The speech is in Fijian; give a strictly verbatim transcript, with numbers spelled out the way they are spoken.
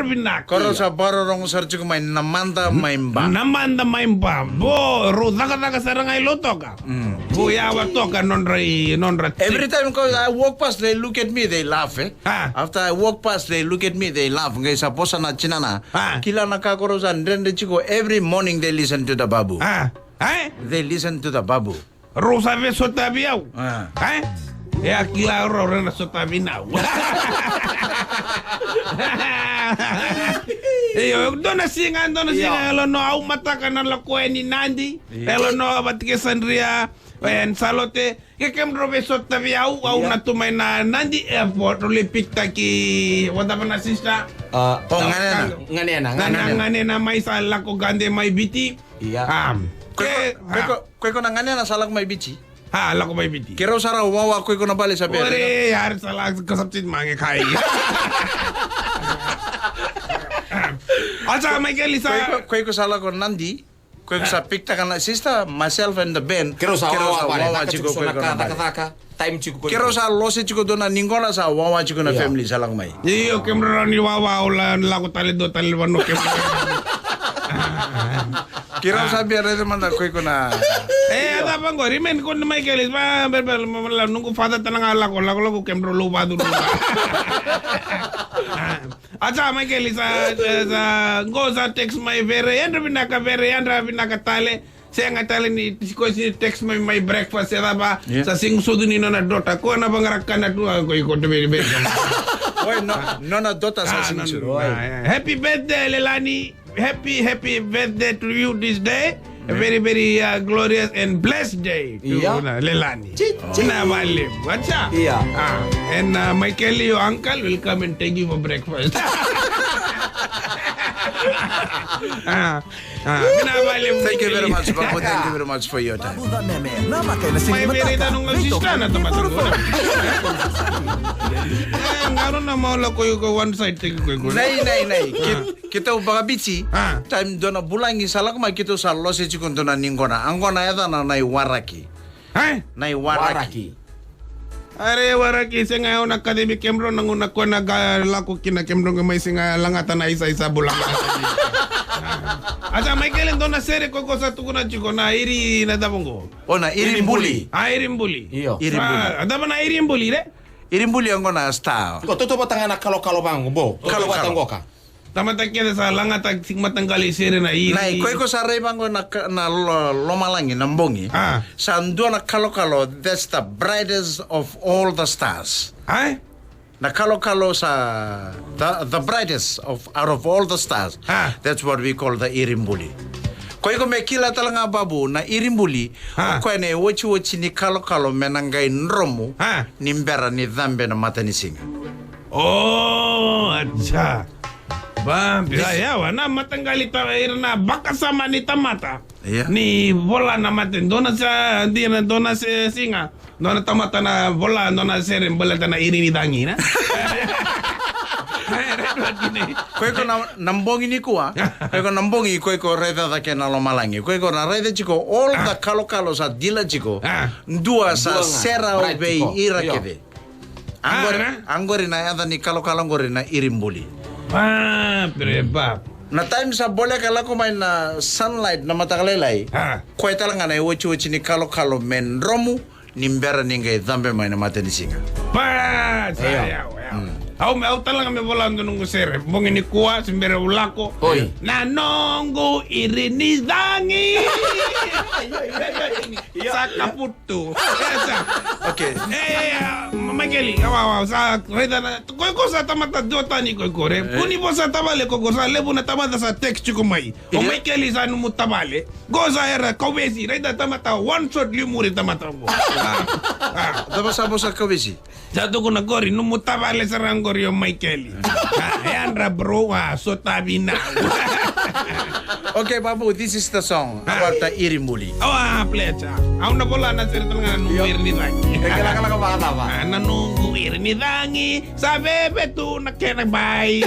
Vinaka. Ko rau sa vakarorogo sara tiko mai na mada mai ba. Na mada mai ba. Bo, rau cakacaka sara ga i Lautoka. Bo, yawa toka nodra i, nodra trip. Every time ko I walk past, they look at me, they laugh, eh? Ah. After I walk past, they look at me, they laugh. Qai sa vosa na tinana. Ah. Kila na ka ko rau sa dredre tiko, every morning they listen to the babu. Ah. Eh? They listen to the babu. Rau sa via sotavi au. Ah. Eh? E a kila rau, rau na sotavi nau. Io, dua na siga, dua na siga, e lako no au mataka na lako yani Nadi. Io. E lako no vata kei Sandria, e, Salote. Ke kemudrau via sotavi au, au na tu mai na Nadi airport, rau lai pick taki, vata na sister. Ah, o ganena. Ganena, ganena. Ganena mai sa lako gade mai Viti. Ia. Am. Ko iko, ko iko, ko iko na ganena sa lako mai Viti? A, lako mai Viti. Keirau sa ra wawa ko iko na vale sa bera. Ore, yar sa lako ka sa ptit mange kai. Acha, Michael, sa ko iko, ko iko sa lako Nadi. Ko iko sa piktaka na sister, myself and the band. Keirau sa wawa, wawa tiko ko iko na vale. Time tiko ko. Keirau sa lose tiko dua na nigona sa wawa tiko na family sa lako mai. Io, kemudrau ni wawa au la lako tale dua tale vanua kemudrau. Keirau sa bia raica mada ko iko na. E, a cava qori, man, ko ni Michael, ba, ba, ba, la, noqu father tale ga lako, lako, lako, kemudrau lou vatu. Acha, Michael, sa, sa, sa, qo sa text mai vere, yadra vinaka vere, yadra vinaka tale. Sega tale ni, ko si text mai, mai breakfast, e cava, sa sega sucu ni nona daughter. Ko na vaqara kana tu, a, ko iko te veri, veri. Oi, no, nona daughter sa sega sucu. Happy birthday, Lelani. Happy, happy birthday to you this day. A very, very, uh, glorious and blessed day to, na, Lelani. Vinaka vakalevu. Acha. Ia. Ah, and, uh, Michael, your uncle will come and take you for breakfast. Ah, ah, vinaka vakalevu. Thank you very much, Babu. Thank you very much for your time. Mai vei raica noqu sister na tamata qo. E, qarauna mo lako iko one side, take iko. Nei, nei, nei. Keitou vakaviti. Ah. Time dua na vulagi sa lako mai keitou sa lose tiko dua na nigona. Qo na yacana na iwaraki. E? Na iwaraki. Waraki. Are waraki, sega, au na kacivi kemudrau na gauna ko na qai lako kina kemudrau qai mai sega lagata na isaisa bula. Acha, Michael, dua na sere ko iko sa tukuna tiko na iri na cava qo? O, na iri buli. A, iri buli. Io. Iri buli. A, cava na iri buli, re? Iri buli qo na star. Ko toto vata ga na kalokalo vaqo, bo. Kalokalo. Toto vata qo ka. Tamata kece sa lagata tiko mataqali sere na iri. Nei, ko iko sa raica qo na ka-, na lo-, lomalagi, na bogi. Ah. Sa dua na kalokalo, that's the brightest of all the stars. Ai? Na kalokalo sa, the, the brightest of, out of all the stars. Ah. That's what we call the iri buli. Ko iko me kila tale ga, Babu, na iri buli, ah, o koya na iotioti ni kalokalo me na qai dromu, ah, ni bera ni cabe na matanisiga. O, acha. Ba, bia, yawa, na mataqali ta-, ira na vakasama ni tamata. Ia. Ni vola na mate, dua na sa, dina, dua na se, siga. Dua na tamata na vola, dua na sere, baleta na iri ni cagi, na? Ko iko na, na bogi nikua, ko iko na bogi, ko iko raica cake na lomalagi. Ko iko na raica tiko, all the kalokalo sa dila tiko. Ah. Dua sa, dua ga, sere au vei ira kece. Qori, qori na yaca ni kalokalo qori na iri buli. Ah, pre, ba. Na time sa boleka lako mai na sunlight na mataka lailai. Ah. Koya tale ga na iotioti ni kalokalo me dromu ni bera ni qai cabe mai na matanisiga. Ba, sa, yawa, yawa. Au me, au tale ga me vola dua noqu sere. Bogi nikua, se bera au lako. Oi. Na noqu iri ni cagi. Sa kaput. Tu. Esa. Okay. E, e, e, Michael, awa, awa, sa, raica na, ko iko sa tamata duatani ko iko, re. Kua ni vosa tavale ko iko, sa levu na tamata sa text tiko mai. O Michael sa nomu tavale. Qo sa era kauvesi, raica tamata one shot liu muri tamata qo. Ah, ah. Cava sa vosa kauvesi? Sa tukuna qori, nomu tavale sara qori o Michael. Ah, yadra bro, ah, sotavi nau. Okay, Babu, this is the song about the iri buli. Awa, plecha. Au na vola na sere tale ga na nomu iri ni cagi. E ke lakalaka vakacava? Ah, na noqu iri ni cagi. Sa veve tu na kena bai.